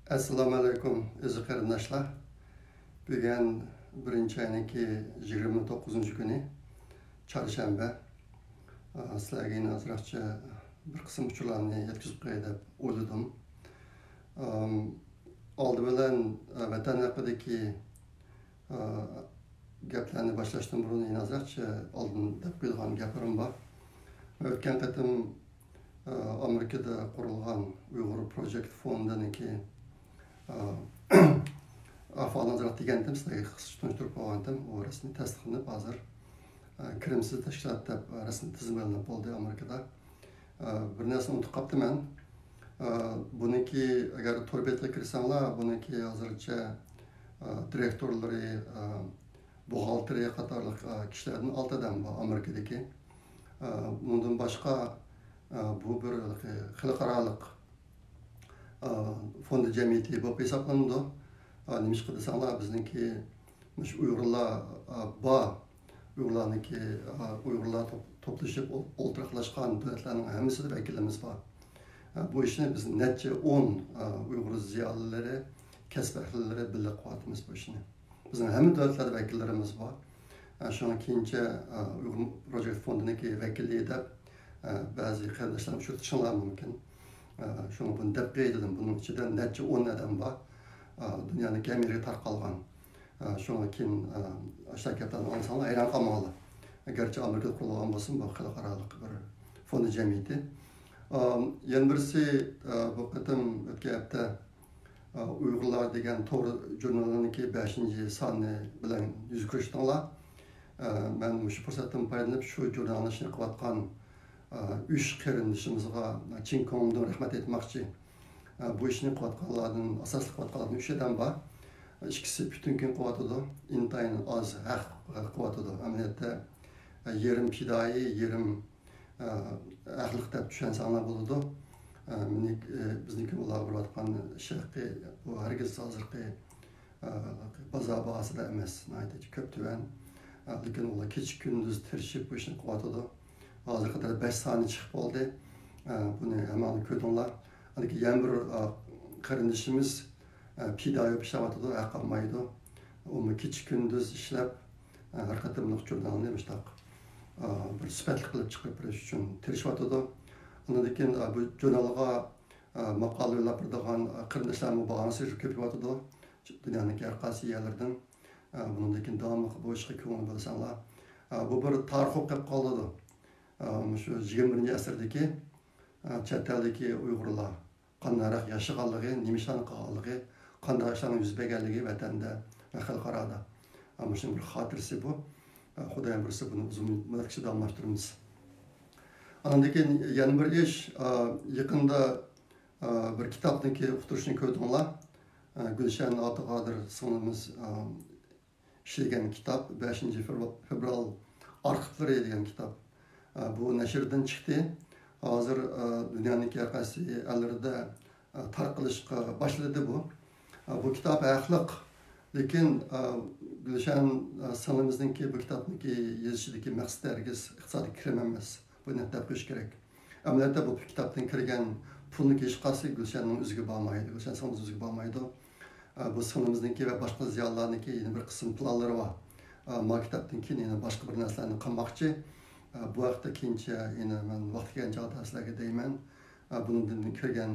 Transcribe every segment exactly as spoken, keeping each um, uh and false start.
ئەسسالامۇ ئەلەيكۇم، ئەزىز قېرىنداشلار. بۈگۈن بىرىنچى ئاينىڭكى يىگىرمە توققۇزىنچى كۈنى، چارشەنبە. ئا، سىلەرگە يەنە ئازراقچە بىر قىسىم ئۇچۇرلارنى يەتكۈزۈپ قوياي دەپ ئويلىدىم. ئام، ئالدى بىلەن، ئا، ۋەتەن ھەققىدىكى، ئا، گەپلەرنى باشلاشتىن بۇرۇن يەنە ئازراقچە ئالدىن دەپ قويىدىغان گەپلىرىم بار. ئۆتكەن قېتىم ئامېرىكىدا قۇرۇلغان ئۇيغۇر پروجېكت فوندىنىڭكى، ئە، ئەھۋالىنى ئازراق دېگەنتىم، سىلەرگە قىسقىچە تونۇشتۇرۇپ قويغانتىم. ئۇ رەسمىي تەستىقلىنىپ، ھازىر، ئە، كىرىمسىز تەشكىلات دەپ رەسمىي تىزىملىنىپ بولدى ئامېرىكىدا. ئە، بىر نەرسىنى ئۇنتۇپ قاپتىمەن. ئە، بۇنىڭكى، ئەگەر تور بېتىگە كىرسەڭلار، بۇنىڭكى ھازىرچە، ئە، دىرېكتورلىرى، ئە، بوغالتىرى قاتارلىق، ئە، كىشىلەردىن ئالتە ئادەم بار ئامېرىكىدىكى. ئە، ئۇنىڭدىن باشقا، ئە، بۇ بىر خەلقئارالىق، ئە، فوند جەمئىيىتى بولۇپ ھېسابلىنىدۇ. ئە، نېمىشقا دېسەڭلار، بىزنىڭكى مۇشۇ ئۇيغۇرلار، ئە، بار، ئۇيغۇرلارنىڭكى، ئە، ئۇيغۇرلار توپ-، توپلىشىپ ئول-، ئولتۇراقلاشقان دۆلەتلەرنىڭ ھەممىسىدە ۋەكىللىرىمىز بار. ئە، بۇ ئىشنى بىز نەچچە ئون، ئە، ئۇيغۇر زىيالىيلىرى، كەسىپ ئەھلىلىرى بىللە قىلىۋاتىمىز بۇ ئىشنى. بىزنىڭ ھەممە دۆلەتلەردە ۋەكىللىرىمىز بار. ئە، شۇڭا كېيىنچە، ئە، ئۇيغۇر پروجېكت فوندىنىڭكى ۋەكىلى دەپ، ئە، بەزى قېرىنداشلارنى ئۇچرىتىشىڭلار مۇمكىن. ئە، شۇڭا بۇنى دەپ قوياي دېدىم. بۇنىڭ ئىچىدە نەچچە ئون ئادەم بار. ئە، دۇنيانىڭ ھەممە يېرىگە تارقالغان. ئە، شۇڭا كېيىن، ئە، ئاشۇنداق گەپلەرنى ئاڭلىساڭلار ھەيران قالماڭلار. گەرچە ئامېرىكىدا قۇرۇلغان بولسىمۇ، بۇ خەلقئارالىق بىر فوند جەمئىيىتى. ئە، يەنە بىرسى، ئە، بۇ قېتىم ئۆتكەن ھەپتە ئۇيغۇرلار دېگەن تور ژۇرنىلىنىڭكى بەشىنچى سانى بىلەن يۈز كۆرۈشتۈڭلار. مەن مۇشۇ پۇرسەتتىن پايدىلىنىپ شۇ ژۇرنالنى ئىشلەپ قىلىۋاتقان ئۈچ قېرىندىشىمىزغا چىن كۆڭلۈمدىن رەھمەت ئېيتماقچى. بۇ ئىشنى قىلىۋاتقانلاردىن، ئاساسلىق قىلىۋاتقانلاردىن ئۈچ ئادەم بار. ئىككىسى پۈتۈن كۈن قىلىۋاتىدۇ، ئىنتايىن ئاز ھەق قىلىۋاتىدۇ. ئەمەلىيەتتە يېرىم پىدائىي، يېرىم ئە، ئەخلىق دەپ چۈشەنسەڭلار بولىدۇ. ئە، مېنىڭ، ئە، بىزنىڭكى ئۇلارغا بېرىۋاتقان ئىش ھەققى، بۇ ھەرگىز ھازىرقى، ئە، بازار باھاسىدا ئەمەس، ناھايىتى كۆپ تۆۋەن. ئە، لېكىن ئۇلار كېچە كۈندۈز تىرىشىپ بۇ ئىشنى قىلىۋاتىدۇ. ھازىرغا قەدەر بەش سانى چىقىپ بولدى. ئە، بۇنى ھەممىڭلار كۆردۈڭلار. ئاندىن كېيىن يەنە بىر، ئە، قېرىندىشىمىز، ئە، پىدائىي بولۇپ ئىشلەۋاتىدۇ، ھەق ئالمايدۇ. ئۇمۇ كېچە كۈندۈز ئىشلەپ، ئە، ھەر قېتىملىق ژۇرنالنى مۇشۇنداق، ئە، بىر سۈپەتلىك قىلىپ چىقىرىپ بېرىش ئۈچۈن تىرىشىۋاتىدۇ. ئاندىن كېيىن، ئە، بۇ ژۇرنالغا، ئە، ماقالە يوللاپ بېرىدىغان، ئە، قېرىنداشلارمۇ بارغانسېرى كۆپىيىۋاتىدۇ. دۇنيانىڭ ھەر قايسى يەرلىرىدىن. ئە، بۇنىڭدىن كېيىن داۋاملىق بۇ ئىشقا كۆڭۈل بۆلسەڭلار. ئە، بۇ بىر تارىخ بولۇپ قېلىپ قالىدۇ. ئە، مۇشۇ يىگىرمە بىرىنچى ئەسىردىكى، ئە، چەت ئەلدىكى ئۇيغۇرلار قانداقراق ياشىغانلىقى، نېمە ئىشلارنى قىلغانلىقى، قانداق ئىشلارنىڭ يۈز بەرگەنلىكى ۋەتەندە ۋە خەلقئارادا. مۇشۇنىڭ بىر خاتىرىسى بۇ. خۇدايىم بۇيرۇسا بۇنى ئۇزۇن مۇددەتكىچە داۋاملاشتۇرىمىز. ئاندىن كېيىن يەنە بىر ئىش، يېقىندا بىر كىتابنىڭكى ئۇقتۇرۇشىنى كۆردۈڭلار. گۈلشەن ئابدۇقادىر سىڭلىمىز ئىشلىگەن كىتاب، بەشىنچى فېۋرال ئارخىپلىرى دېگەن كىتاب. ئە، بۇ نەشردىن چىقتى. ھازىر، ئە، دۇنيانىڭ ھەر قايسى ئەللىرىدە، ئە، تارقىلىشقا باشلىدى بۇ. ئە، بۇ كىتاب ھەقلىق. لېكىن، ئە، گۈلشەن، ئە، سىڭلىمىزنىڭكى بۇ كىتابنىڭكى يېزىشىدىكى مەقسىتى ھەرگىز ئىقتىسادىي كىرىم ئەمەس. بۇنى دەپ قويۇش كېرەك. ئەمەلىيەتتە بۇ كىتابتىن كىرگەن پۇلنىڭكى ھېچقايسى گۈلشەننىڭ ئۆزىگە بارمايدۇ، گۈلشەن سىڭلىمىز ئۆزىگە بارمايدۇ. ئە، بۇ سىڭلىمىزنىڭكى ۋە باشقا زىيالىيلارنىڭكى يەنە بىر قىسىم پىلانلىرى بار. ئە، ما كىتابتىن كېيىن يەنە باشقا بىر نەرسىلەرنى قىلماقچى. ئە، بۇ ھەقتە كېيىنچە يەنە مەن ۋاقتى كەلگەن چاغدا سىلەرگە دەيمەن. ئە، بۇنىڭدىن كىرگەن،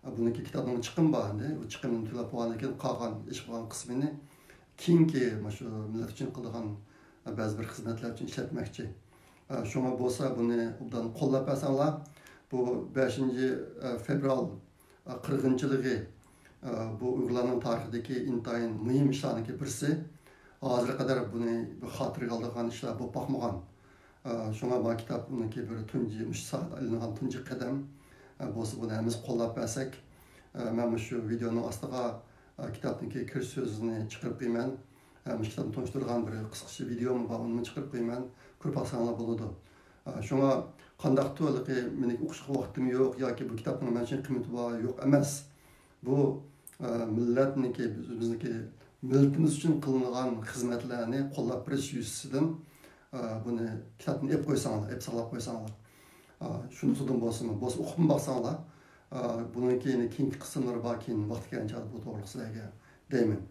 ئە، بۇنىڭكى كىتابنىڭ چىقىمى بار ئەمدى. ئۇ چىقىمىنى تۆلەپ بولغاندىن كېيىن قالغان ئىش قىلغان قىسمىنى كېيىنكى مانا شۇ مىللەت ئۈچۈن قىلىدىغان، ئە، بەزى بىر خىزمەتلەر ئۈچۈن ئىشلەتمەكچى. ئە، شۇڭا بولسا بۇنى ئوبدان قوللاپ بەرسەڭلار. بۇ بەشىنچى، ئە، فېۋرال، ئە، قىرغىنچىلىقى، ئە، بۇ ئۇيغۇرلارنىڭ تارىخىدىكى ئىنتايىن مۇھىم ئىشلارنىڭكى بىرسى. ھازىرغا قەدەر بۇنى بىر خاتىرىگە ئالىدىغان ئىشلار بولۇپ باقمىغان. ئە، شۇڭا ما كىتابنىڭكى بىر تۇنجى، مۇشۇ ساھەدە ئېلىنغان تۇنجى قەدەم. ئە، بولسا بۇنى ھەممىمىز قوللاپ بەرسەك. ئە، مەن مۇشۇ ۋىدېئونىڭ ئاستىغا، ئە، كىتابنىڭكى كىرىش سۆزىنى چىقىرىپ قويىمەن. ئە، مۇشۇ كىتابنى تونۇشتۇرىدىغان بىر قىسقىچە ۋىدېئومۇ بار، ئۇنىمۇ چىقىرىپ قويىمەن. كۆرۈپ باقساڭلار بولىدۇ. ئە، شۇڭا قانداقتۇر ھېلىقى مېنىڭ ئوقۇشقا ۋاقتىم يوق ياكى بۇ كىتابنىڭ مەن ئۈچۈن قىممىتى بار، يوق ئەمەس. بۇ، ئە، مىللەتنىڭكى، بىز-، بىزنىڭكى مىللىتىمىز ئۈچۈن قىلىنغان خىزمەتلەرنى قوللاپ بېرىش يۈزىسىدىن، ئە، بۇنى كىتابنى ئېلىپ قويساڭلار، ئېلىپ ساقلاپ قويساڭلار. ئە، شۇنىڭ ئۈستىدىن بولسىمۇ، بولسا ئوقۇپمۇ باقساڭلار، ئا، بۇنىڭكى يەنە كېيىنكى قىسىملىرى بار، كېيىن ۋاقتى كەلگەن چاغدا بۇ توغرىلىق سىلەرگە دەيمەن.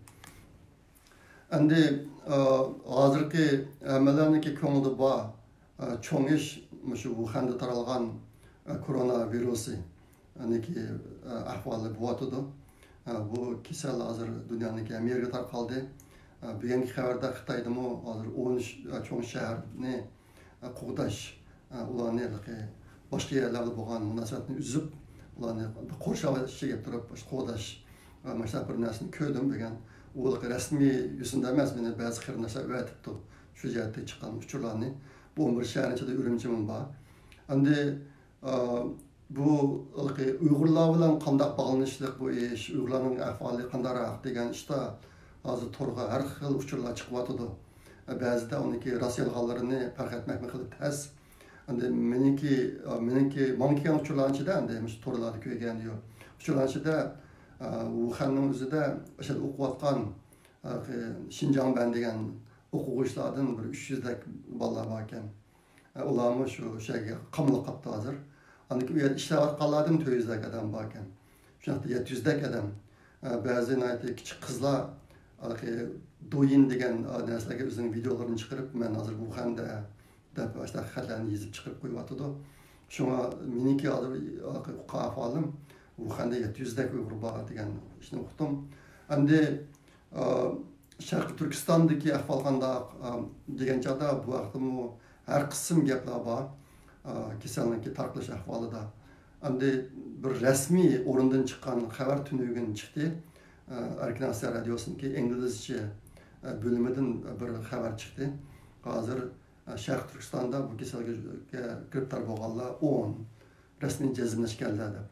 ئەمدى، ئا، ھازىرقى ھەممىلەرنىڭكى كۆڭلىدە بار، ئا، چوڭ ئىش مۇشۇ ۋۇخەندە تارالغان، ئا، كورونا ۋىرۇسى. ئەنىكى، ئە، ئەھۋالى بولۇۋاتىدۇ. ئە، بۇ كېسەل ھازىر دۇنيانىڭكى ھەممە يېرىگە تارقالدى. ئە، بۈگۈنكى خەۋەردە خىتايدىمۇ ھازىر ئون ئۈچ، ئە، چوڭ شەھەرنى، ئە، قوغداش، ئە، ئۇلارنى ھېلىقى باشقا يەرلەر بىلەن بولغان مۇناسىۋەتنى ئۈزۈپ، ئۇلارنى بىر قورشاۋ ئىچىگە كەلتۈرۈپ، قوغداش، ئە، مۇشۇنداق بىر نەرسىنى كۆردۈم دېگەن. ئۇ ھېلىقى رەسمىي يۈزىدە ئەمەس، مېنى بەزى قېرىنداشلار ئەۋەتىپتۇ. شۇ جەھەتتە چىققان ئۇچۇرلارنى. بۇ ئون بىر شەھەرنىڭ ئىچىدە ئۈرۈمچىمۇ بار. ئەمدى، ئە، بۇ ھېلىقى ئۇيغۇرلار بىلەن قانداق باغلىنىشلىق بۇ ئىش، ئۇيغۇرلارنىڭ ئەھۋالى قانداقراق دېگەن ئىشتا ھازىر تورغا ھەر خىل ئۇچۇرلار چىقىۋاتىدۇ. بەزىدە ئۇنىڭكى راست يالغانلىرىنى پەرق ئەتمەكمۇ خېلى تەس. ئەمدى مېنىڭكى، مېنىڭكى، ماڭا كەلگەن ئۇچۇرلارنىڭ ئىچىدە ئەمدى مۇشۇ تورلاردا كۆرگەن يوق. ئۇچۇرلارنىڭ ئىچىدە، ئە، ۋۇخەننىڭ ئۆزىدە ئاشۇ يەردە ئوقۇۋاتقان، ئە، شىنجاڭبەن دېگەن ئوقۇغۇچىلاردىن بىر ئۈچ يۈزدەك بالىلار باركەن. ئە، ئۇلارمۇ شۇ، شۇ يەرگە قامىلىپ قاپتۇ ھازىر. ئاندىن كېيىن ئۇ يەردە ئىشلەۋاتقانلاردىن تۆت يۈزدەك ئادەم باركەن. شۇ يەتتە يۈزدەك ئادەم. ئە، بەزى ناھايىتى كىچىك قىزلار، ھېلىقى دويىن دېگەن، ئە، نەرسىلەرگە ئۆزىنىڭ ۋىدىيولىرىنى چىقىرىپ، مەن ھازىر ۋۇخەندە دەپ ئاشۇنداق خەتلەرنى يېزىپ چىقىرىپ قويۇۋاتىدۇ. شۇڭا مېنىڭكى ھازىر، ئە، ئۇققان ئەھۋالىم ۋۇخەندە يەتتە يۈزدەك ئۇيغۇر بار دېگەن ئىشنى ئۇقتۇم. ئەمدى، ئە، شەرقىي تۈركىستاندىكى ئەھۋال قانداق، ئە، دېگەن چاغدا بۇ ھەقتىمۇ ھەر قىسىم گەپلەر بار، ئە، كېسەلنىڭكى تارقىلىش ئەھۋالىدا. ئەمدى بىر رەسمىي ئورۇندىن چىققان خەۋەر تۈنۈگۈن چىقتى. ئە، ئەركىن ئاسىيا رادىيوسىنىڭكى ئىنگلىزچە، ئە، بۆلۈمىدىن بىر خەۋەر چىقتى. ھازىر، ئە، شەرقىي تۈركىستاندا بۇ كېسەلگە گىرىپتار بولغانلار ئون، رەسمىي جەزملەشكەنلەر دەپ.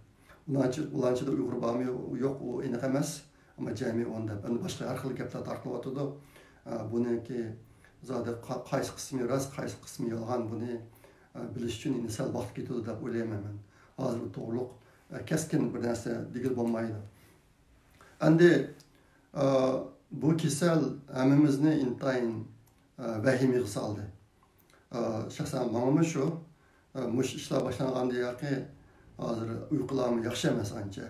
ئۇلارچە-، ئۇلارچىدا ئۇيغۇر بارمۇ يوق، ئۇ ئېنىق ئەمەس. ئەمما جەمئىي ئون دەپ، ئەمدى باشقا ھەر خىل گەپلەر تارقىلىۋاتىدۇ. ئە، بۇنىڭكى زادى قا-، قايسى قىسمى راست، قايسى قىسمى يالغان، بۇنى، ئە، بىلىش ئۈچۈن يەنە سەل ۋاقىت كېتىدۇ دەپ ئويلايمەن مەن. ھازىر بۇ توغرۇلۇق، ئە، كەسكىن بىر نەرسە دېگىلى بولمايدۇ. ئەمدى، ئە، بۇ كېسەل ھەممىمىزنى ئىنتايىن، ئە، ۋەھىمىگە سالدى. ئە، شەخسەن ماڭىمۇ شۇ، ئە، مۇشۇ ئىشلار باشلانغاندىن ياقى ھازىر ئۇيقۇلارمۇ ياخشى ئەمەس ئانچە.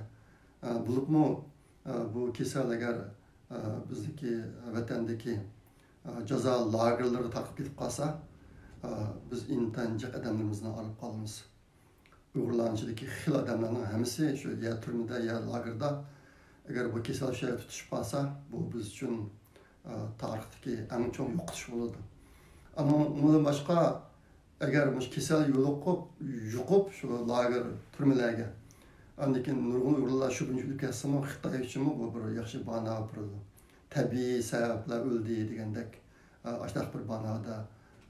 ئە، بولۇپمۇ، ئە، بۇ كېسەل ئەگەر، ئە، بىزدىكى ۋەتەندىكى، ئە، جازا لاگېرلىرىغا تارقىپ كېتىپ قالسا، ئە، بىز ئىنتايىن جىق ئادەملىرىمىزنى ئايرىپ قالىمىز. ئۇيغۇرلارنىڭ ئىچىدىكى خېلى ئادەملەرنىڭ ھەممىسى شۇ يا تۈرمىدە، يا لاگېردا. ئەگەر بۇ كېسەل شۇ يەردە تۇتۇشۇپ قالسا، بۇ بىز ئۈچۈن، ئە، تارىختىكى ئەڭ چوڭ يوقىتىش بولىدۇ. ئەمما ئۇنىڭدىن باشقا، ئەگەر مۇشۇ كېسەل يولۇقۇپ، يۇقۇپ شۇ لاگېر، تۈرمىلەرگە، ئاندىن كېيىن نۇرغۇن ئۇيغۇرلار شۇ بويىچە ئۆلۈپ كەتسىمۇ، خىتاي ئۈچۈنمۇ بۇ بىر ياخشى باھانە بولۇپ تۇرىدۇ. تەبىئىي سەۋەبلەر ئۆلدى دېگەندەك، ئە، ئاشۇنداق بىر باھانىدا،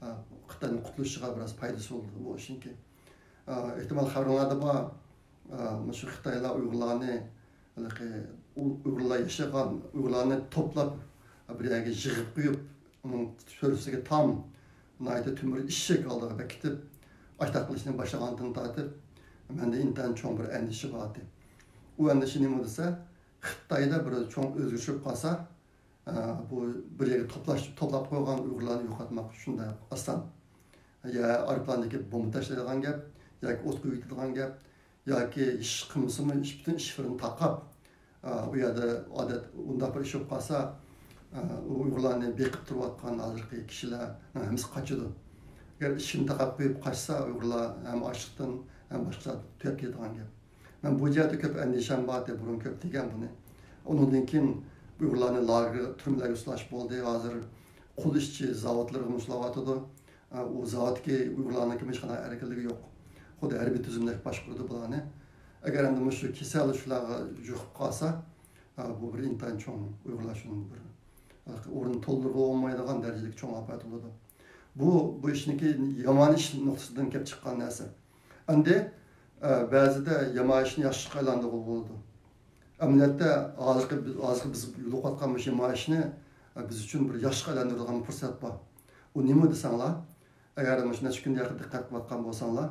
ئە، خىتاينىڭ قۇتۇلۇشىغا بىراز پايدىسى بولدى بۇ ئىشنىڭكى. ئە، ئېھتىمال خەۋىرىڭلاردا بار، ئە، مۇشۇ خىتايلار ئۇيغۇرلارنى، ھېلىقى ئۇ-، ئۇيغۇرلار ياشىغان، ئۇيغۇرلارنى توپلاپ، بىر يەرگە يىغىپ قويۇپ، ئۇنىڭ سۆرىسىگە تام، ناھايىتى تۆمۈر ئىشىك ئالدىغا بېكىتىپ، ئاشۇنداق قىلىشنى باشلىغاندىن تارتىپ، مەندە ئىنتايىن چوڭ بىر ئەندىشە بار ئىدى. ئۇ ئەندىشە نېمە دېسە، خىتايدا بىر چوڭ ئۆزگىرىش بولۇپ قالسا، ئە، بۇ بىر يەرگە توپلاش، توپلاپ قويغان ئۇيغۇرلارنى يوقاتماق شۇنداق ئاسان. يا ئايروپىلاندىكى بومبا تاشلايدىغان گەپ، ياكى ئوت قويۇۋېتىدىغان گەپ، ياكى ئىش قىلمىسىمۇ، ئىش، پۈتۈن ئىش بىرىنى تاقاپ، ئە، ئۇ يەردە ئادەت ئۇنداق بىر ئىش بولۇپ قالسا، ئە، ئۇ ئۇيغۇرلارنى بېقىپ تۇرۇۋاتقان ھازىرقى كىشىلەرنىڭ ھەممىسى قاچىدۇ. ئەگەر ئىشىكنى تاقاپ قويۇپ قاچسا، ئۇيغۇرلار ھەم ئاچلىقتىن، ھەم باشقا زات تۈگەپ كېتىدىغان گەپ. مەن بۇ جەھەتتە كۆپ ئەندىشەم بار، دەپ بۇرۇن كۆپ دېگەن بۇنى. ئۇنىڭدىن كېيىن ئۇيغۇرلارنى لاگېر، تۈرمىلەرگە سولاش بولدى. ھازىر قول ئىشچى زاۋۇتلىرىغا سولاۋاتىدۇ. ئۇ زاۋۇتتىكى ئۇيغۇرلارنىڭكىمۇ ھېچقانداق ئەركىنلىكى يوق. خۇددى ھەربىي تۈزۈمدەك باشقۇرىدۇ بۇلارنى. ئەگەر ئەمدى مۇشۇ كېسەل شۇلارغا يۇقۇپ قالسا، بۇ بىر ئىنتايىن چوڭ، ئۇيغۇرلار شۇنىڭ بىر ئورنىنى تولدۇرغىلى بولمايدىغان دەرىجىدىكى چوڭ ئاپەت بولىدۇ. بۇ، بۇ ئىشنىڭكى يامان ئىش نۇقتىسىدىن كېلىپ چىققان نەرسە. ئەمدى، ئە، بەزىدە يامان ئىشنى ياخشىلىققا ئايلاندۇرغىلى بولىدۇ. ئەمەلىيەتتە، ھازىرقى بىز، ھازىرقى بىز يولۇقۇۋاتقان مۇشۇ يامان ئىشنى، ئە، بىز ئۈچۈن بىر ياخشىلىققا ئايلاندۇرىدىغان پۇرسەت بار. ئۇ نېمە دېسەڭلار، ئەگەر مۇشۇ نەچچە كۈندە ياقى دىققەت قىلىۋاتقان بولساڭلار،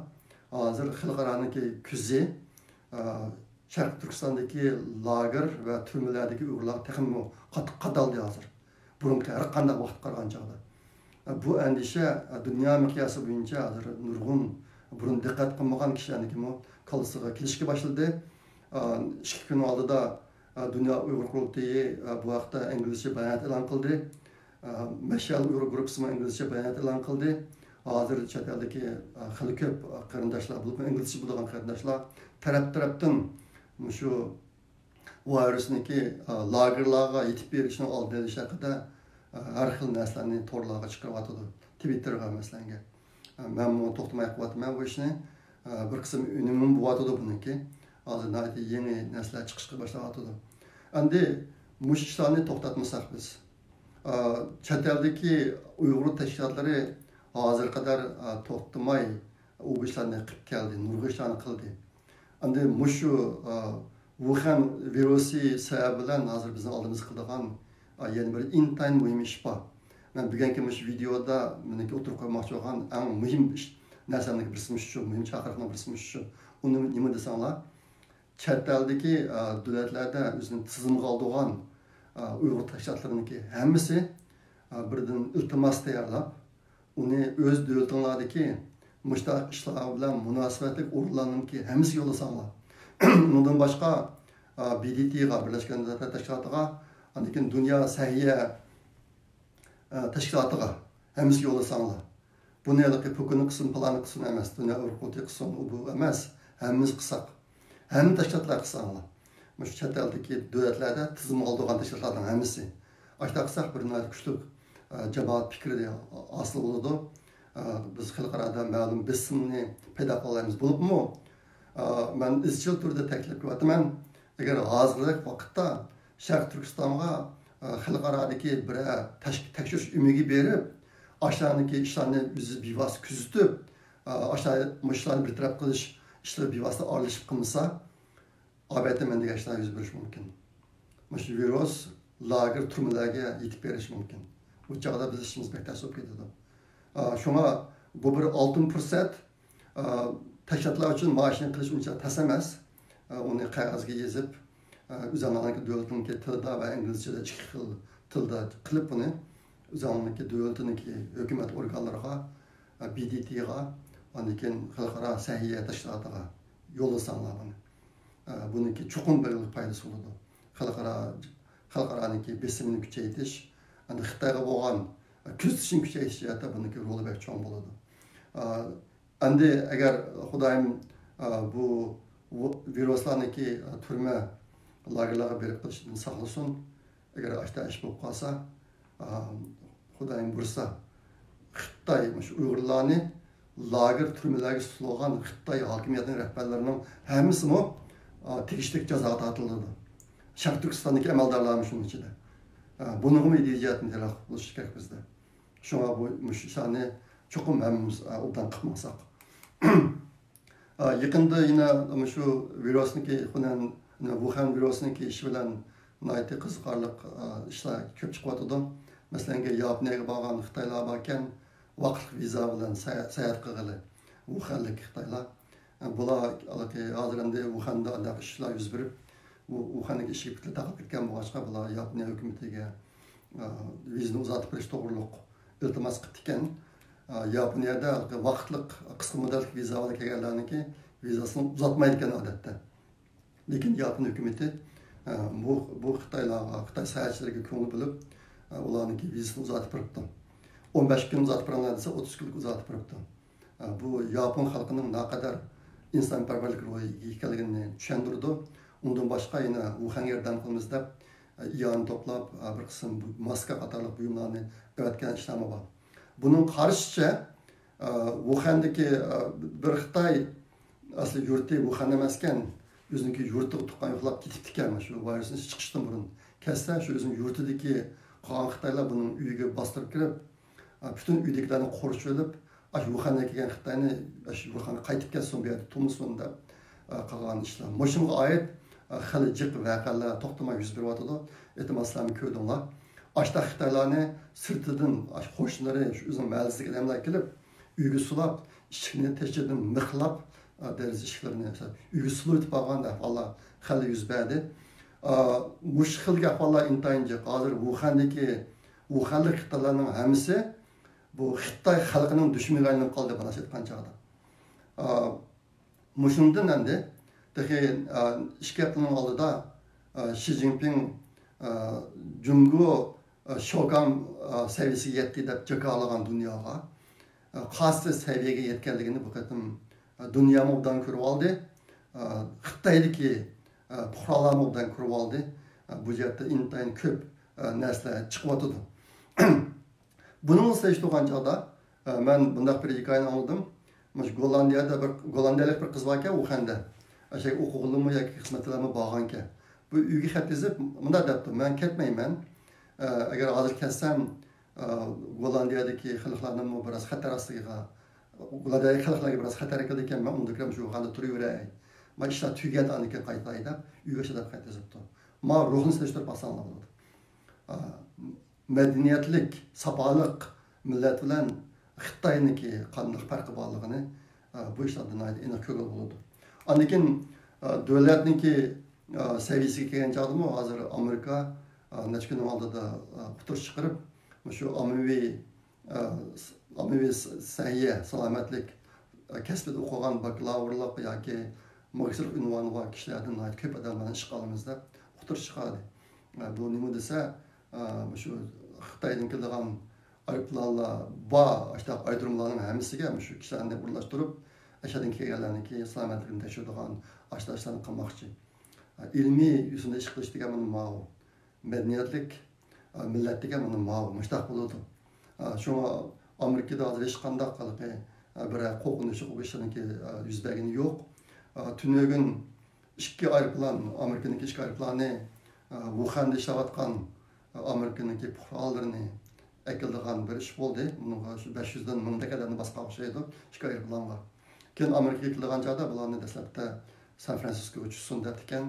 ھازىر خەلقئارانىڭكى كۆزى، ئە، شەرقىي تۈركىستاندىكى لاگېر ۋە تۈرمىلەردىكى ئۇيغۇرلارغا تېخىمۇ قاتتىق قادالدى ھازىر. بۇرۇنقى ھەر قانداق ۋاقىتقا قارىغان چاغدا. بۇ ئەندىشە دۇنيا مىقياسى بويىچە ھازىر نۇرغۇن بۇرۇن دىققەت قىلمىغان كىشىلەرنىڭكىمۇ كاللىسىغا كېلىشكە باشلىدى. ئىككى كۈن ئالدىدا دۇنيا ئۇيغۇر قۇرۇلتىيى بۇ ھەقتە ئىنگلىزچە بايانات ئېلان قىلدى. مەشئەل ئۇيغۇر گۇرۇپپىسىمۇ ئىنگلىزچە بايانات ئېلان قىلدى. ھازىر چەت ئەلدىكى خېلى كۆپ قېرىنداشلار، بولۇپمۇ ئىنگلىزچە بىلىدىغان قېرىنداشلار تەرەپ-تەرەپتىن مۇشۇ ۋىرۇسنىڭكى لاگېرلارغا يېتىپ بېرىشنىڭ ئالدىنى ئېلىش ھەققىدە ھەر خىل نەرسىلەرنى تورلارغا چىقىرىۋاتىدۇ. تىۋىتتېرغا، مەسىلەنگە. مەنمۇ توختىماي قىلىۋاتىمەن بۇ ئىشنى. بىر قىسىم ئۈنۈمىمۇ بولۇۋاتىدۇ بۇنىڭكى. ھازىر ناھايىتى يېڭى نەرسىلەر چىقىشقا باشلاۋاتىدۇ. ئەمدى مۇشۇ ئىشلارنى توختاتمىساق بىز، چەت ئەلدىكى ئۇيغۇر تەشكىلاتلىرى ھازىرغا قەدەر توختىماي ئۇ ئىشلارنى قىلىپ كەلدى، نۇرغۇن ئىشلارنى قىلدى. ئەمدى مۇشۇ ۋۇخەن ۋىرۇسى سەۋەبى بىلەن ھازىر بىزنىڭ ئالدىمىزدا قىلىدىغان يەنە بىر ئىنتايىن مۇھىم ئىش بار. مەن بۈگۈنكى مۇشۇ ۋىدېئودا مېنىڭكى ئوتتۇرىغا قويماقچى بولغان ئەڭ مۇھىم ئىش، نەرسەمنىڭكى بىرسى مۇشۇ، مۇھىم چاقىرىقنىڭ بىرسى مۇشۇ. ئۇ نېمە، نېمە دېسەڭلار، چەت ئەلدىكى دۆلەتلەردە ئۆزىنى تىزىمغا ئالىدىغان ئۇيغۇر تەشكىلاتلىرىنىڭكى ھەممىسى بىردىن ئىلتىماس تەييارلاپ، ئۇنى ئۆز دۆلىتىڭلاردىكى مۇشۇنداق ئىشلار بىلەن مۇناسىۋەتلىك ئورۇنلارنىڭكى ھەممىسىگە يوللىساڭلار. ئۇنىڭدىن باشقا، بى دى تىغا، بىرلەشكەن دۆلەتلەر تەشكىلاتىغا، ئاندىن كېيىن دۇنيا سەھىيە تەشكىلاتىغا، ھەممىسىگە يوللىساڭلار. بۇنى ھېلىقى پۇكىنى قىلسۇن، پالانى قىلسۇن ئەمەس، دۇنيا ئۇيغۇر قۇرۇلتىيى قىلسۇن، ئۇ بۇ ئەمەس، ھەممىمىز قىلساق. ھەممە تەشكىلاتلار قىلساڭلار. مۇشۇ چەت ئەلدىكى دۆلەتلەردە تىزىمغا ئالىدىغان تەشكىلاتلارنىڭ ھەممىسى. ئاشۇنداق قىلساق، بىر ناھايىتى كۈچلۈك، ئە، جامائەت پىكرى ھاسىل بولىدۇ. ئە، بىز خەلقئارادا مەلۇم بېسىمنى پەيدا قىلالايمىز. بولۇپمۇ، ئە، مەن ئىزچىل تۈردە تەكىتلەپ كېلىۋاتىمەن، ئەگەر ھازىرقى ۋاقىتتا شەرقىي تۈركىستانغا، ئە، خەلقئارادىكى بىرەر تەش-، تەكشۈرۈش ئۆمىكى بېرىپ، ئاشۇلارنىڭكى ئىشلارنى ئۆزى بىۋاسىتە كۆزىتىپ، ئە، ئاشۇلار، مۇشۇلارنى بىر تەرەپ قىلىش ئىشلىرى بىۋاسىتە ئارىلىشىپ قىلمىسا، ئەلۋەتتە مەن دېگەن ئىشلار يۈز بېرىشى مۇمكىن. مۇشۇ ۋىرۇس لاگېر، تۈرمىلەرگە يېتىپ بېرىشى مۇمكىن. ئۇ چاغدا بىز ئىشىمىز بەك تەس بولۇپ كېتىدۇ. ئا، شۇڭا بۇ بىر ئالتۇن پۇرسەت. ئا، تەشكىلاتلار ئۈچۈن مانا شۇنى قىلىش ئۇنچە تەس ئەمەس. ئا، ئۇنى قەغەزگە يېزىپ، ئا، ئۆزۈڭلارنىڭكى دۆلىتىنىڭكى تىلىدا ۋە ئىنگلىزچىدە ئىككى خىل تىلدا قىلىپ بۇنى ئۆزۈڭلارنىڭكى دۆلىتىنىڭكى ھۆكۈمەت ئورگانلىرىغا، ئا، بى دى تىغا، ئاندىن كېيىن خەلقئارا سەھىيە تەشكىلاتىغا يوللىساڭلار بۇنى. ئە، بۇنىڭكى چوقۇم بىر پايدىسى بولىدۇ. خەلقئارا، خەلقئارانىڭكى بېسىمىنى كۈچەيتىش، ئەمدى خىتايغا بولغان، ئە، كۆزىتىشنى كۈچەيتىش جەھەتتە بۇنىڭكى رولى بەك چوڭ بولىدۇ. ئە، ئەمدى ئەگەر خۇدايىم، ئە، بۇ ۋۇ-، ۋىرۇسلارنىڭكى، ئە، تۈرمە لاگېرلارغا بېرىپ قېلىشىدىن ساقلىسۇن. ئەگەر ئاشتا ئىش بولۇپ قالسا، ئا، خۇدايىم بۇيرۇسا، خىتاي مۇشۇ ئۇيغۇرلارنى لاگېر، تۈرمىلەرگە سولىغان خىتاي ھاكىمىيەتنىڭ رەھبەرلىرىنىڭ ھەممىسىمۇ، ئا، تېگىشلىك جازاغا تارتىلىدۇ. شەرقىي تۈركىستاندىكى ئەمەلدارلارمۇ شۇنىڭ ئىچىدە. ئا، بۇنىڭغىمۇ ئىدىيە جەھەتتىن تەييارلىق بولۇش كېرەك بىزدە. شۇڭا بۇ، مۇشۇ ئىشلارنى چوقۇم ھەممىمىز، ئا، ئوبدان قىلىپ ماڭساق. ئا، يېقىندا يەنە مۇشۇ ۋىرۇسنىڭكى، خۇنەن، ۋۇخەن ۋىرۇسنىڭكى ئىشى بىلەن ناھايىتى قىزىقارلىق، ئا، ئىشلار كۆپ چىقىۋاتىدۇ. مەسىلەن، ياپونىيەگە بارغان خىتايلار باركەن، ۋاقىتلىق ۋىزا بىلەن سايا-، ساياھەت قىلغىلى، ۋۇخەنلىك خىتايلار. ئا، بۇلار ھېلىقى ھازىر ئەمدى ۋۇخەندە ئانداق ئىشلار يۈز بېرىپ، ۋۇ-، ۋۇخەندىكى ئىشىك پېتى تاقىلىپ كەتكەن بولغاچقا، بۇلار ياپونىيە ھۆكۈمىتىگە، ئا، ۋىزىنى ئۇزارتىپ بېرىش توغرۇلۇق ئىلتىماس قىپتىكەن. ئا، ياپونىيەدە ھېلىقى ۋاقىتلىق قىسقا مۇددەتلىك ۋىزا بىلەن كەلگەنلەرنىڭكى ۋىزاسىنى ئۇزارتمايدىكەن ئادەتتە. لېكىن ياپون ھۆكۈمىتى، ئا، بۇ، بۇ خىتايلارغا، خىتاي ساياھەتچىلىرىگە كۆڭۈل بۆلۈپ، ئا، ئۇلارنىڭكى ۋىزىسىنى ئۇزارتىپ بېرىپتۇ. ئون بەش كۈن ئۇزارتىپ بېرىڭلار دېسە، ئوتتۇز كۈنلۈك ئۇزارتىپ بېرىپتۇ. بۇ ياپون خەلقىنىڭ نەقەدەر ئىنسانپەرۋەرلىك روھىغا ئىگە ئىكەنلىكىنى چۈشەندۈرىدۇ. ئۇندىن باشقا يەنە ۋۇخەنگە ياردەم قىلىمىز دەپ، ئىئانە توپلاپ، بىر قىسىم ماسكا قاتارلىق بۇيۇملارنى ئەۋەتكەن ئىشلارمۇ بار. بۇنىڭغا قارىشىچە، ۋۇخەندىكى بىر خىتاي، ئەسلى يۇرتى ۋۇخەن ئەمەسكەن، ئۆزىنىڭكى يۇرتىغا تۇغقان يوقلاپ كېتىپتىكەن، شۇ ۋىرۇسنى چىقىشتىن بۇرۇن. كەتسە، شۇ ئۆزىنىڭ يۇرتىدىكى قالغان خىتايلار بۇنىڭ ئۆيىگە باستۇرۇپ كىرىپ، پۈتۈن ئۆيدىكىلەرنى قورشىۋېلىپ، ئاشۇ ۋۇخەنگە كەلگەن خىتاينى ئاشۇ ۋۇخەنگە قايتىپ كەتسۇن، بۇ يەردە تۇرمىسۇن دەپ، قىلغان ئىشلار. مۇشۇنىڭغا ئائىت خېلى جىق ۋەقەلەر توختىماي يۈز بېرىۋاتىدۇ. ئېتىماسلارنى كۆردۈڭلار. ئاشۇنداق خىتايلارنى سىرتىدىن، ئاشۇ قوشنىلىرى، شۇ ئۆزىنىڭ مەھەللىسىدىكى ئادەملەر كېلىپ، ئۆيگە سولاپ، ئىشىكنى تېشىدىن مىخلاپ، دېرىزە ئىشىكلىرىنى ئۆيگە سولىۋېتىپ بارغان ئەھۋاللار خېلى يۈز بەردى. مۇشۇ خىل ئەھۋاللار ئىنتايىن جىق. ھازىر ۋۇخەندىكى، ۋۇخەنلىك خىتايلارنىڭ ھەممىسى بۇ خىتاي خەلقىنىڭ دۈشمىنىگە ئايلىنىپ قالدى، مۇنداق ئېيتقان چاغدا. ئا، مۇشۇندىن ئەمدى تېخى، ئىككى ھەپتىنىڭ ئالدىدا، شى جىنپىڭ، جۇڭگو، شوگان، سەۋىيەسىگە يەتتى دەپ جاكارلىغان دۇنياغا، قايسى سەۋىيەگە يەتكەنلىكىنى بۇ قېتىم، دۇنيامۇ ئوبدان كۆرۈۋالدى. خىتايدىكى، پۇقرالارمۇ ئوبدان كۆرۈۋالدى. بۇ جەھەتتە ئىنتايىن كۆپ، نەرسىلەر چىقىۋاتىدۇ. بۇنىڭغا سېلىشتۇرغان چاغدا، ئە، مەن بۇنداق بىر ھېكايىنى ئاڭلىدىم. مۇشۇ گوللاندىيەدە بىر، گوللاندىيەلىك بىر قىز باركەن، ۋۇخەندە. ئەشەگە ئوقۇغىلىمۇ ياكى خىزمەتلەرمۇ بارغانكەن. بۇ ئۆيگە خەت يېزىپ، مۇنداق دەپتۇ: «مەن كەتمەيمەن. ئە، ئەگەر ھازىر كەتسەم، ئە، گوللاندىيەدىكى خەلقلەرنىمۇ بىراز خەتەر ئاستىغا، گوللاندىيەدىكى خەلقلەرگە بىراز خەتەر كېلىدىكەن، مەن ئۇندىن كېيىن شۇ ۋۇخەندە تۇرۇۋېرەي. مانا ئىشلار تۈگىگەندە ئاندىن كېيىن قايتاي» دەپ، ئۆيگە شۇنداق خەت يېزىپتۇ. ما روھنى سېلىشتۇرۇپ باقساڭلار بولىدۇ. ئە، مەدەنىيەتلىك، ساپالىق مىللەت بىلەن خىتاينىڭكى قانداق پەرقى بارلىقىنى، ئە، بۇ ئىشلاردىن ناھايىتى ئېنىق كۆرگىلى بولىدۇ. ئاندىن كېيىن، ئە، دۆلەتنىڭكى، ئە، سەۋىيەسىگە كەلگەن چاغدىمۇ ھازىر ئامېرىكا، ئە، نەچچە كۈننىڭ ئالدىدا، ئە، ئۇقتۇرۇش چىقىرىپ، مۇشۇ ئاممىۋى، ئە، س-، ئاممىۋى س-، سەھىيە، سالامەتلىك، ئە، كەسپىدە ئوقۇغان باكلاۋۇرلۇق ياكى ماگىستىرلىق ئۇنۋانى بار كىشىلەردىن ناھايىتى كۆپ ئادەملەرنى ئىشقا ئالىمىز دەپ ئۇقتۇرۇش چىقاردى. ئە، بۇ نېمە دېسە، ئە، مۇشۇ خىتايدىن كېلىدىغان ئايروپىلانلار بار، ئاشۇنداق ئايرودروملارنىڭ ھەممىسىگە مۇشۇ كىشىلەرنى ئورۇنلاشتۇرۇپ، ئەشەدىن كەلگەنلەرنىڭكى سالامەتلىكىنى تەكشۈرىدىغان ئاشۇنداق ئىشلارنى قىلماقچى. ئە، ئىلمىي يۈزىدە ئىش قىلىش دېگەن مانا ماۋۇ. مەدەنىيەتلىك، ئە، مىللەت دېگەن مانا ماۋۇ، مۇشۇنداق بولىدۇ. ئە، شۇڭا ئامېرىكىدا ھازىر ھېچقانداق ھېلىقى، ئە، بىرەر قورقۇنچلۇق بىر ئىشلارنىڭكى، ئە، يۈز بەرگىنى يوق. ئە، تۈنۈگۈن ئىككى ئايروپىلان، ئامېرىكىنىڭكى ئىككى ئايروپىلانى، ئە، ۋۇخەندە ئىشلەۋاتقان، ئە، ئامېرىكىنىڭكى پۇقرالىرىنى ئەكېلىدىغان بىر ئىش بولدى. بۇنىڭغا شۇ بەش يۈزدىن مىڭدەك ئادەمنى باسقان ئوخشايدۇ، ئىككى ئايروپىلانغا. كېيىن ئامېرىكىغا كېلىدىغان چاغدا بۇلارنى دەسلەپتە سان فرانسىسكوغا چۈشسۇن دەپتىكەن.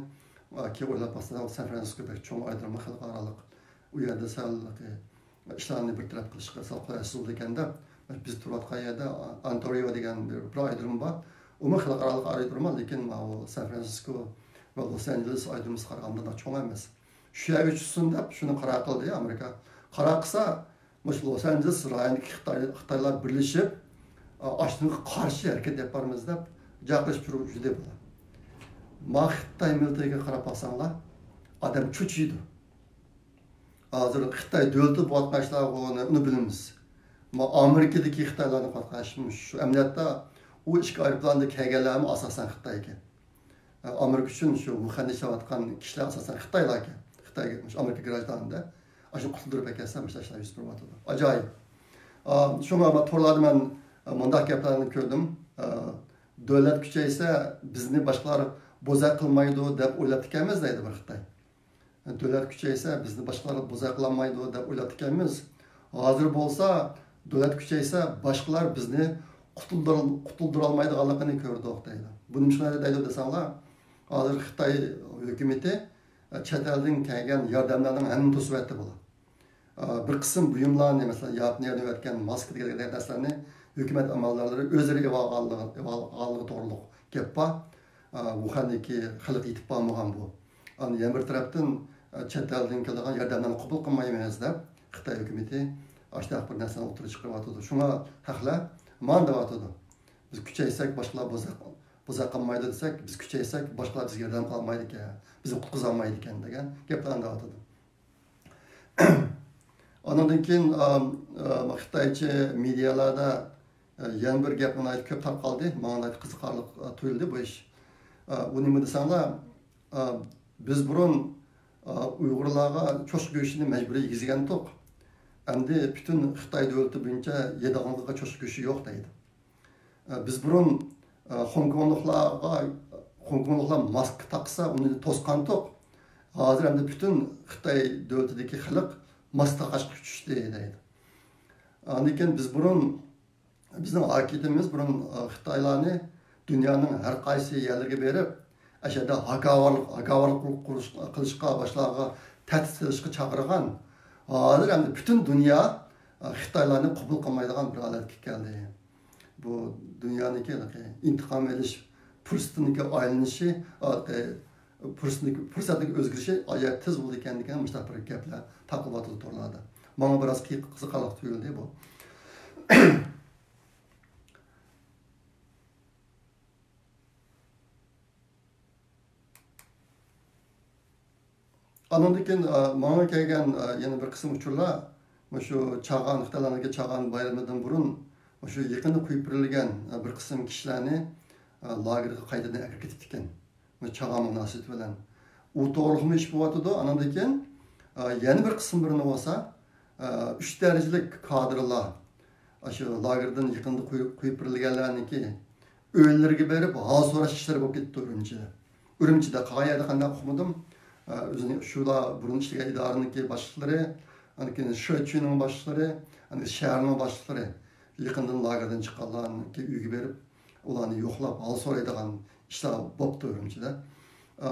كېيىن ئويلاپ باقسا، سان فرانسىسكو بەك چوڭ ئايرودروم، خەلقئارالىق. ئۇ يەردە سەل ئىشلارنى بىر تەرەپ قىلىشقا سەل قولايسىز بولىدىكەن دەپ، بىز تۇرۇۋاتقان يەردە ئونتارىئو دېگەن بىر، بىر ئايرودروم بار. ئۇمۇ خەلقئارالىق ئايرودروم، لېكىن ماۋۇ سان فرانسىسكو ۋە لوس ئانژېلېس ئايرودرومىغا قارىغاندا چوڭ ئەمەس. شۇ يەرگە چۈشسۇن دەپ شۇنى قارار قىلدى ئامېرىكا. قارار قىلسا، مۇشۇ لوس ئانژېلېس رايونىدىكى خىتاي، خىتايلار بىرلىشىپ، ئا، ئاشۇنىڭغا قارشى ھەرىكەت ئېلىپ بارىمىز دەپ جاقىرىشىپ يۈردى بۇلار. ما خىتاي مىللىتىگە قاراپ باقساڭلار، ئادەم چۆچۈيدۇ. ھازىر خىتاي دۆلىتى بولۇۋاتقان ئىشلارغا ئۇنى، ئۇنى بىلىمىز. ما ئامېرىكىدىكى خىتايلارنى قاتقان شۇ ئەمەلىيەتتە ئۇ ئىككى ئايروپىلاندا كەلگەنلەرمۇ ئاساسەن خىتاي ئىكەن. ئامېرىكا ئۈچۈن شۇ ۋۇخەندە ئىشلەۋاتقان كىشىلەر ئاساسەن خىتايلار ئىكەن. خىتاي، مۇشۇ ئامېرىكا گراژدانىدا ئاشۇ قۇتۇلدۇرۇپ ئەكەتسە، مۇشۇ ئىشلار يۈز بېرىۋاتىدۇ. ئاجايىپ. ئا، شۇڭا ما تورلاردا مەن، ئا، مۇنداق گەپلەرنى كۆردۈم. ئا، دۆلەت كۈچەيسە، بىزنى باشقىلار بوزەك قىلمايدۇ دەپ ئويلاپتىكەنمىز دەيدۇ بىر خىتاي. دۆلەت كۈچەيسە، بىزنى باشقىلار بوزەك قىلالمايدۇ دەپ ئويلاپتىكەنمىز. ھازىر بولسا، دۆلەت كۈچەيسە، باشقىلار بىزنى قۇتۇلدۇرال-، قۇتۇلدۇرالمايدىغانلىقىنى كۆردۇق دەيدۇ. بۇ نېمىشقا دەيدۇ دېسەڭلار، ھازىر خىتاي ھۆكۈمىتى، ئە، چەت ئەلدىن كەلگەن ياردەملەرنىڭ ھەممىنى توسۇۋەتتى بۇلار. ئە، بىر قىسىم بۇيۇملارنى، مەسىلەن، ياپونىيەدىن ئەۋەتكەن ماسكا دېگەن نەرسىلەرنى ھۆكۈمەت ئەمەلدارلىرى ئۆزلىرى ئېلىۋالغانلىقى، ئېلىۋالغانلىقى توغرۇلۇق گەپ بار. ئە، ۋۇخەندىكى خەلق يېتىپ بارمىغان بۇ. ئاندىن يەنە بىر تەرەپتىن، ئە، چەت ئەلدىن كېلىدىغان ياردەملەرنى قوبۇل قىلمايمىز دەپ، خىتاي ھۆكۈمىتى ئاشۇنداق بىر نەرسىنى ئوتتۇرىغا چىقىرىۋاتىدۇ. شۇڭا ھەقلەر مانا دەۋاتىدۇ. بىز كۈچەيسەك، باشقىلار بوزەك، بوزەك قىلمايدۇ دېسەك، بىز كۈچەيسەك، باشقىلار بىزگە ياردەم قىلالمايدىكەن، بىزنى قۇتقۇزالمايدىكەن دېگەن گەپلەرنى دەۋاتىدۇ. ئانىڭدىن كېيىن، ئا، ئا، خىتايچە مېدىيالاردا، ئا، يەنە بىر گەپ ناھايىتى كۆپ تارقالدى. ماڭا ناھايىتى قىزىقارلىق، ئا، تۇيۇلدى بۇ ئىش. ئا، ئۇ نېمە دېسەڭلار، ئا، بىز بۇرۇن، ئا، ئۇيغۇرلارغا چوشقا گۆشىنى مەجبۇرىي يېگۈزگەنتۇق. ئەمدى پۈتۈن خىتاي دۆلىتى بويىچە يەيدىغانلارغا چوشقا گۆشى يوق دەيدۇ. ئە، بىز بۇرۇن، ئە، خوڭكوڭلۇقلارغا، خوڭكوڭلۇقلار ماسكا تاقسا، ئۇنى توسقانتۇق. ھازىر ئەمدى پۈتۈن خىتاي دۆلىتىدىكى خەلق ماسكا تاقاشقا چۈشتى دەيدۇ. ئاندىن كېيىن بىز بۇرۇن، بىزنىڭ ھاكىمىيىتىمىز بۇرۇن، ئە، خىتايلارنى دۇنيانىڭ ھەر قايسى يەرلىرىگە بېرىپ، ئەشەدە ھاكاۋۇرلۇق، ھاكاۋۇرلۇق قىلىش-، قىلىشقا، باشقىلارغا تەھدىت سېلىشقا چاقىرغان. ھازىر ئەمدى پۈتۈن دۇنيا، ئە، خىتايلارنى قوبۇل قىلمايدىغان بىر ھالەتكە كەلدى. بۇ دۇنيانىڭكى ھېلىقى ئىنتىقام ئېلىش پۇرسىتىنىڭكى ئايلىنىشى، ھېلىقى پۇرسىتىنىڭكى، پۇرسەتنىڭ ئۆزگىرىشى ئاجايىپ تېز بولىدىكەن دېگەن مۇشۇنداق بىر گەپلەر تارقىلىۋاتىدۇ تورلاردا. ماڭا بىراز قىزىقارلىق تۇيۇلدى بۇ. ئانىڭدىن كېيىن، ئا، ماڭا كەلگەن، ئا، يەنە بىر قىسىم ئۇچۇرلار مۇشۇ چاغان، خىتايلارنىڭكى چاغان بايرىمىدىن بۇرۇن مۇشۇ يېقىندا قويۇپ بېرىلگەن، ئا، بىر قىسىم كىشىلەرنى، ئا، لاگېرغا قايتىدىن ئەكىرىپ كېتىپتىكەن. مۇشۇ چاغان مۇناسىۋىتى بىلەن. ئۇ توغرىلىقمۇ ئىش بولۇۋاتىدۇ. ئانىڭدىن كېيىن، ئا، يەنە بىر قىسىم بىرىنى بولسا، ئا، ئۈچ دەرىجىلىك كادىرلار، ئاشۇ لاگېردىن يېقىندا قويۇپ، قويۇپ بېرىلگەنلەرنىڭكى ئۆيلىرىگە بېرىپ ھال سوراش ئىشلىرى بولۇپ كېتىپتۇ ئۈرۈمچىدە. ئۈرۈمچىدە قالغان يەردە قانداق ئۇقمىدىم. ئە، ئۆزىنىڭ شۇلا بۇرۇن ئىشلىگەن ئىدارىنىڭكى باشلىقلىرى، ئاندىن كېيىن شۆچۈنىڭ باشلىقلىرى، ئاندىن شەھەرنىڭ باشلىقلىرى يېقىندىن لاگېردىن چىققانلارنىڭكى ئۆيىگە بېرىپ، ئۇلارنى يوقلاپ، ھال سورايدىغان ئىشلار بوپتۇ ئۈرۈمچىدە. ئە،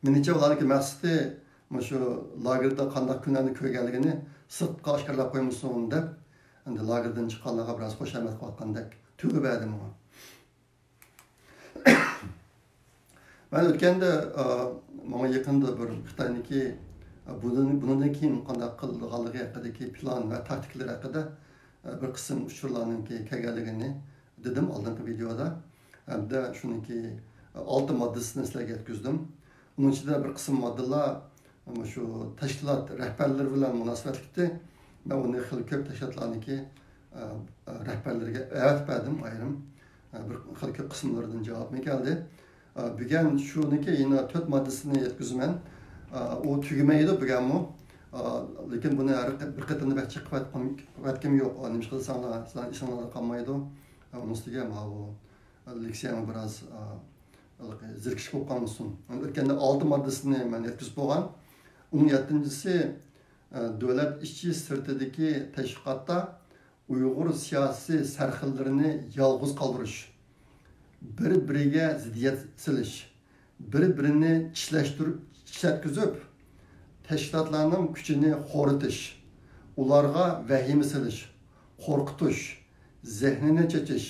مېنىڭچە ئۇلارنىڭكى مەقسىتى مۇشۇ لاگېردا قانداق كۈنلەرنى كۆرگەنلىكىنى سىرتقا ئاشكارىلاپ قويمىسۇن دەپ، ئەمدى لاگېردىن چىققانلارغا بىراز خۇشامەت قىلىۋاتقاندەك تۇيغۇ بەردى ماڭا. مەن ئۆتكەندە، ئا، ماڭا يېقىندا بىر خىتاينىڭكى، ئا، بۇنىڭ، بۇنىڭدىن كېيىن قانداق قىلىدىغانلىقى ھەققىدىكى پىلان ۋە تاكتىكىلىرى ھەققىدە، ئا، بىر قىسىم ئۇچۇرلارنىڭكى كەلگەنلىكىنى دېدىم ئالدىنقى ۋىدېودا. ھەمدە شۇنىڭكى ئالتە ماددىسىنى سىلەرگە يەتكۈزدۈم. ئۇنىڭ ئىچىدە بىر قىسىم ماددىلار مۇشۇ تەشكىلات رەھبەرلىرى بىلەن مۇناسىۋەتلىكتى. مەن ئۇنى خېلى كۆپ تەشكىلاتلارنىڭكى، ئە، ئە، رەھبەرلىرىگە ئەۋەتىپ بەردىم ئايرىم. ئە، بىر خېلى كۆپ قىسىملىرىدىن جاۋابمۇ كەلدى. ئە، بۈگۈن شۇنىڭكى يەنە تۆت ماددىسىنى يەتكۈزىمەن. ئە، ئۇ تۈگىمەيدۇ بۈگۈنمۇ. ئە، لېكىن بۇنى ھەر قېت-، بىر قېتىمدا بەك چىقىپ ئەتكىم يوق. ئە، نېمىشقا دېسەڭلار، سىلەرنىڭ ئېسىڭلاردا قالمايدۇ. ئە، ئۇنىڭ ئۈستىگە ماۋۇ لېكسىيەمۇ بىراز، ئە، ھېلىقى زېرىكىش بولۇپ قالمىسۇن. ئۆتكەندە ئالتە ماددىسىنى مەن يەتكۈزۈپ بولغان. ئۇنىڭ يەتتىنچىسى، ئە، دۆلەت ئىچى سىرتىدىكى تەشۋىقاتتا ئۇيغۇر سىياسىي سەرخىللىرىنى يالغۇز قالدۇرۇش، بىر-بىرىگە زىددىيەت سېلىش، بىر-بىرىنى چىشلەشتۈر-، چىشلەتكۈزۈپ، تەشكىلاتلارنىڭ كۈچىنى خورىتىش، ئۇلارغا ۋەھىمە سېلىش، قورقۇتۇش، زېھنىنى چېچىش،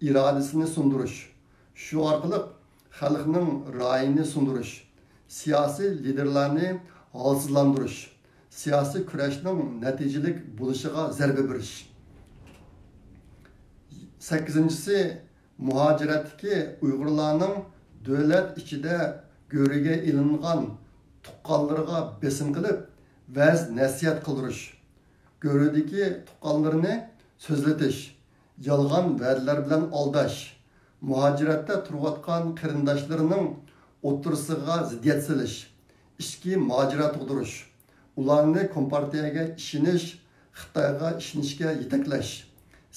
ئىرادىسىنى سۇندۇرۇش، شۇ ئارقىلىق خەلقنىڭ رايىنى سۇندۇرۇش، سىياسىي لىدېرلارنى ھالسىزلاندۇرۇش، سىياسىي كۈرەشنىڭ نەتىجىلىك بولۇشىغا زەربە بېرىش. سەككىزىنچىسى، مۇھاجىرەتتىكى ئۇيغۇرلارنىڭ دۆلەت ئىچىدە گۆرۈگە ئېلىنغان تۇغقانلىرىغا بېسىم قىلىپ، ۋەز نەسىھەت قىلدۇرۇش، گۆرۈدىكى تۇغقانلىرىنى سۆزلىتىش، يالغان ۋەدىلەر بىلەن ئالداش، مۇھاجىرەتتە تۇرۇۋاتقان قېرىنداشلىرىنىڭ ئوتتۇرىسىغا زىددىيەت سېلىش، ئىچكى ماجىرا تۇغدۇرۇش، ئۇلارنى كومپارتىيەگە ئىشىنىش، خىتايغا ئىشىنىشكە يېتەكلەش،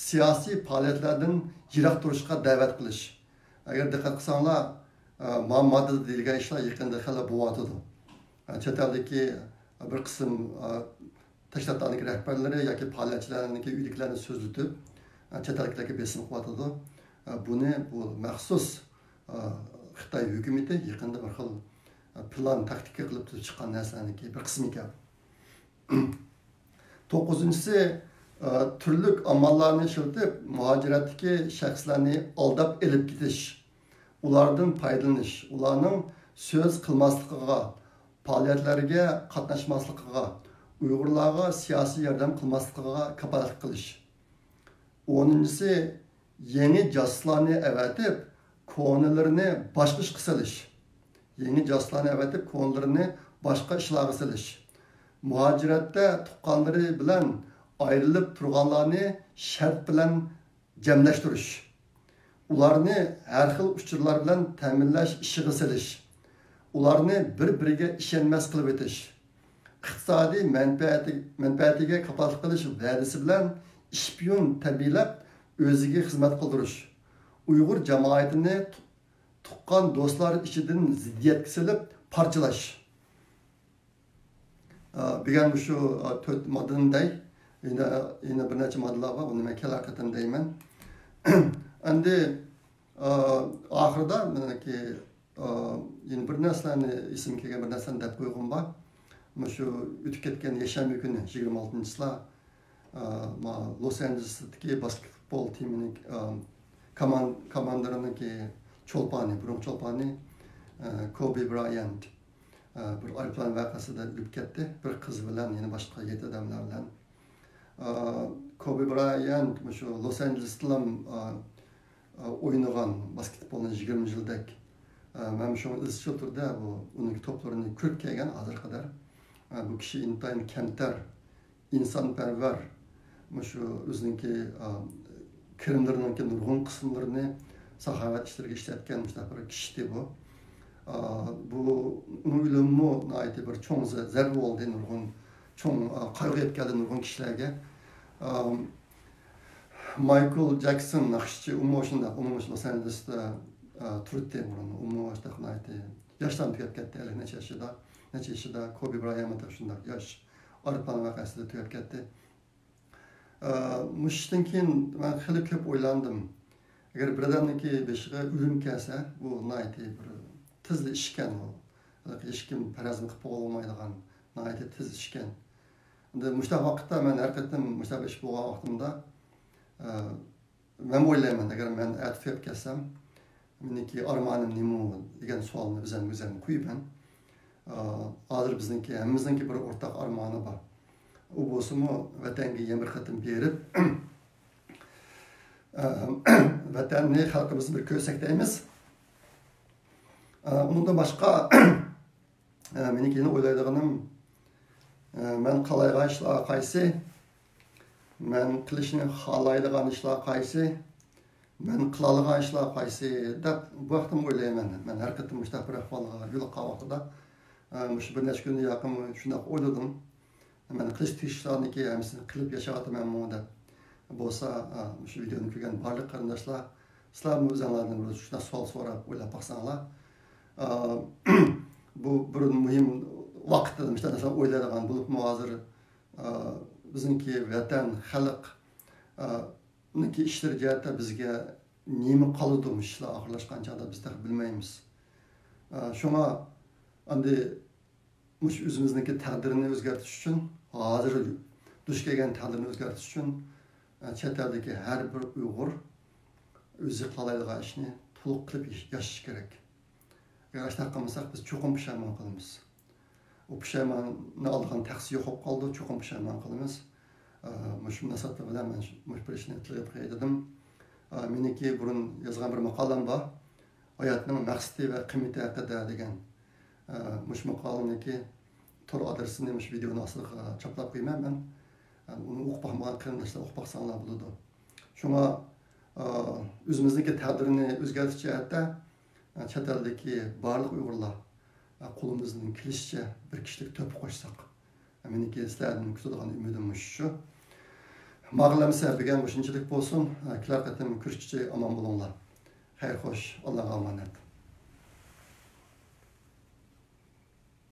سىياسىي پائالىيەتلەردىن يىراق تۇرۇشقا دەۋەت قىلىش. ئەگەر دىققەت قىلساڭلار، ئە، ما ماددىدا دېيىلگەن ئىشلار يېقىندا خېلى بولۇۋاتىدۇ. ئە، چەت ئەلدىكى بىر قىسىم، ئە، تەشكىلاتلارنىڭكى رەھبەرلىرى ياكى پائالىيەتچىلەرنىڭكى ئۆيىدىكىلەرنى سۆزلىتىپ، ئە، چەت ئەللىكلەرگە بېسىم قىلىۋاتىدۇ. ئە، بۇنى بۇ مەخسۇس، ئە، خىتاي ھۆكۈمىتى يېقىندا بىر خىل، ئە، پىلان، تاكتىكا قىلىپ تۈزۈپ چىققان نەرسىلەرنىڭكى بىر قىسمى ئىكەن. توققۇزىنچىسى، ئە، تۈرلۈك ئاماللارنى ئىشلىتىپ، مۇھاجىرەتتىكى شەخسلەرنى ئالداپ ئېلىپ كېتىش، ئۇلاردىن پايدىلىنىش، ئۇلارنىڭ سۆز قىلماسلىقىغا، پائالىيەتلەرگە قاتناشماسلىقىغا، ئۇيغۇرلارغا سىياسىي ياردەم قىلماسلىقىغا كاپالەتلىك قىلىش. ئونىنچىسى، يېڭى جاسۇسلارنى ئەۋەتىپ، كونىلىرىنى باشقا ئىشقا سېلىش. يېڭى جاسۇسلارنى ئەۋەتىپ، كونىلىرىنى باشقا ئىشلارغا سېلىش. مۇھاجىرەتتە تۇغقانلىرى بىلەن ئايرىلىپ تۇرغانلارنى شەرت بىلەن جەملەشتۈرۈش، ئۇلارنى ھەر خىل ئۇچۇرلار بىلەن تەمىنلەش ئىشىغا سېلىش، ئۇلارنى بىر-بىرىگە ئىشەنمەس قىلىۋېتىش، ئىقتىسادىي مەنپەئەتى، مەنپەئەتىگە كاپالەتلىك قىلىش ۋەدىسى بىلەن ئىشپىيون تەربىيەلەپ، ئۆزىگە خىزمەت قىلدۇرۇش، ئۇيغۇر جامائىتىنى تۇ-، تۇغقان دوستلار ئىچىدىن زىددىيەتكە سېلىپ پارچىلاش. ئا، بۈگۈن مۇشۇ، ئا، تۆت ماددىنى دەي. يەنە، يەنە بىر نەچچە ماددىلار بار، ئۇنى مەن كېلەر قېتىم دەيمەن. ئەمدى، ئا، ئاخىرىدا مېنىڭكى، ئا، يەنە بىر نەرسىلەرنى، ئېسىمگە كەلگەن بىر نەرسىلەرنى دەپ قويغۇم بار. مۇشۇ ئۆتۈپ كەتكەن يەكشەنبە كۈنى، يىگىرمە ئالتىنچى چىسلا، ئا، ما، لوس ئانژېلېستىكى باسكېتبول تىمىنىڭ، ئا، كامان-، كاماندىرىنىڭكى چولپانى، بۇرۇنقى چولپانى، ئا، كوبى برايانت. ئە، بىر ئايروپىلان ۋەقەسىدە ئۆلۈپ كەتتى. بىر قىز بىلەن، يەنە باشقا يەتتە ئادەملەر بىلەن. ئە، كوبى برايانت مۇشۇ لوس ئانژېلېستىلا، ئە، ئە، ئوينىغان باسكېتبولنى يىگىرمە يىلدەك. ئە، مەن شۇڭا ئىزچىل تۈردە بۇ، ئۇنىڭ توپلىرىنى كۆرۈپ كەلگەن ھازىرغا قەدەر. ئە، بۇ كىشى ئىنتايىن كەمتەر، ئىنسانپەرۋەر، مۇشۇ ئۆزىنىڭكى، ئە، كىرىملىرىنىڭكى نۇرغۇن قىسىملىرىنى ساخاۋەت ئىشلىرىگە ئىشلەتكەن مۇشۇنداق بىر كىشى ئىدى بۇ. ئە، بۇ، ئۇنىڭ ئۆلۈمىمۇ ناھايىتى بىر چوڭ زە-، زەربە بولدى، نۇرغۇن چوڭ، ئە، قايغۇ ئېلىپ كەلدى نۇرغۇن كىشىلەرگە. ئە، مايكل جاكسون ناخشىچى، ئۇمۇ شۇنداق، ئۇمۇ مۇشۇ لوس ئانژېلېستا، ئە، تۇراتتى بۇرۇن. ئۇمۇ شۇنداق ناھايىتى ياشلا تۈگەپ كەتتى، ھېلى نەچچە ياشىدا، نەچچە ياشىدا. كوبى برايانت شۇنداق ياش ئارپان ۋەقەسىدە تۈگەپ كەتتى. ئە، مۇشۇ ئىشتىن كېيىن مەن خېلى كۆپ ئويلاندىم. ئەگەر بىر ئادەمنىڭكى بېشىغا ئۆلۈم كەلسە، بۇ ناھايىتى بىر تېزلا ئىشكەن ئۇ. ھېلىقى ھېچكىم پەرەزنى قىلىپ بولالمايدىغان ناھايىتى تېز ئىشكەن. ئەمدى مۇشۇنداق ۋاقىتتا مەن ھەر قېتىم مۇشۇنداق ئىش بولغان ۋاقتىمدا، ئە، مەن ئويلايمەن، ئەگەر مەن ئەتە تۈگەپ كەتسەم، مېنىڭكى ئارمانىم نېمە دېگەن سوئالنى ئۆزۈمگە ئۆزۈم قويىمەن. ئا، ھازىر بىزنىڭكى، ھەممىمىزنىڭكى بىر ئورتاق ئارمانى بار. ئۇ بولسىمۇ ۋەتەنگە يەنە بىر قېتىم بېرىپ، ئا، ۋەتەننى، خەلقىمىزنى بىر كۆرسەك دەيمىز. ئا، ئۇنىڭدىن باشقا، ئا، مېنىڭكى يەنە ئويلايدىغىنىم، ئا، مەن قىلالايدىغان ئىشلار قايسى؟ مەن قىلىشنى خالايدىغان ئىشلار قايسى؟ مەن قىلالىغان ئىشلار قايسى دەپ بۇ ھەقتىمۇ ئويلايمەن. مەن ھەر قېتىم مۇشۇنداق بىر ئەھۋالغا يولۇققان ۋاقتىدا، ئە، مۇشۇ بىر نەچچە كۈندىن ياقىن شۇنداق ئويلىدىم. مەن قىلىش تېگىشلىكلەرنىڭكى ھەممىسىنى قىلىپ ياشاۋاتىمەنمۇ دەپ. بولسا، ئە، مۇشۇ ۋىدېونى كۆرگەن بارلىق قېرىنداشلار، سىلەرمۇ ئۆزۈڭلاردىن بىر شۇنداق سوئال سوراپ ئويلاپ باقساڭلار. ئە، بۇ بىر مۇھىم ۋاقىتتا مۇشۇنداق نەرسىلەرنى ئويلايدىغان بولۇپمۇ ھازىر، ئە، بىزنىڭكى ۋەتەن، خەلق، ئە، ئۇنىڭكى ئىشلىرى جەھەتتە بىزگە نېمە قالىدۇ؟ مۇشۇ ئىشلار ئاخىرلاشقان چاغدا بىز تېخى بىلمەيمىز. ئە، شۇڭا ئەمدى مۇشۇ ئۆزىمىزنىڭكى تەقدىرىنى ئۆزگەرتىش ئۈچۈن، ھازىر دۇچ كەلگەن تەقدىرنى ئۆزگەرتىش ئۈچۈن، ئە، چەت ئەلدىكى ھەر بىر ئۇيغۇر ئۆزى قىلالايدىغان ئىشنى تولۇق قىلىپ ياش-، ياشىشى كېرەك. ئەگەر ئاشۇنداق قىلمىساق، بىز چوقۇم پۇشايمان قىلىمىز. ئۇ پۇشايماننى ئالىدىغان تەخسە يوق بولۇپ قالىدۇ، چوقۇم پۇشايمان قىلىمىز. ئا، مۇشۇ مۇناسىۋەت بىلەن مەن شۇ، مۇشۇ بىر ئىشنى تىلغا ئېلىپ قوياي دېدىم. ئا، مېنىڭكى بۇرۇن يازغان بىر ماقالەم بار. ھاياتنىڭ مەقسىتى ۋە قىممىتى ھەققىدە دېگەن. ئا، مۇشۇ ماقالىنىڭكى تور ئادرېسىنى مۇشۇ ۋىدېئونىڭ ئاستىغا چاپلاپ قويىمەن مەن. ئا، ئۇنى ئوقۇپ باقمىغان قېرىنداشلار ئوقۇپ باقساڭلار بولىدۇ. شۇڭا، ئا، ئۆزىمىزنىڭكى تەقدىرىنى ئۆزگەرتىش جەھەتتە، ئا، چەت ئەلدىكى بارلىق ئۇيغۇرلار، ئا، قولىمىزدىن كېلىشىچە بىر كىشىلىك تۆھپە قوشساق، مېنىڭكى سىلەردىن كۈتىدىغان ئۈمىدىم مۇشۇ. ماقالەمسە بۈگۈن مۇشۇنچىلىك بولسۇن. كېلەر قېتىم كۆرۈشكىچە ئامان بولۇڭلار. خەير خوش، ئاللاغا ئامانەت.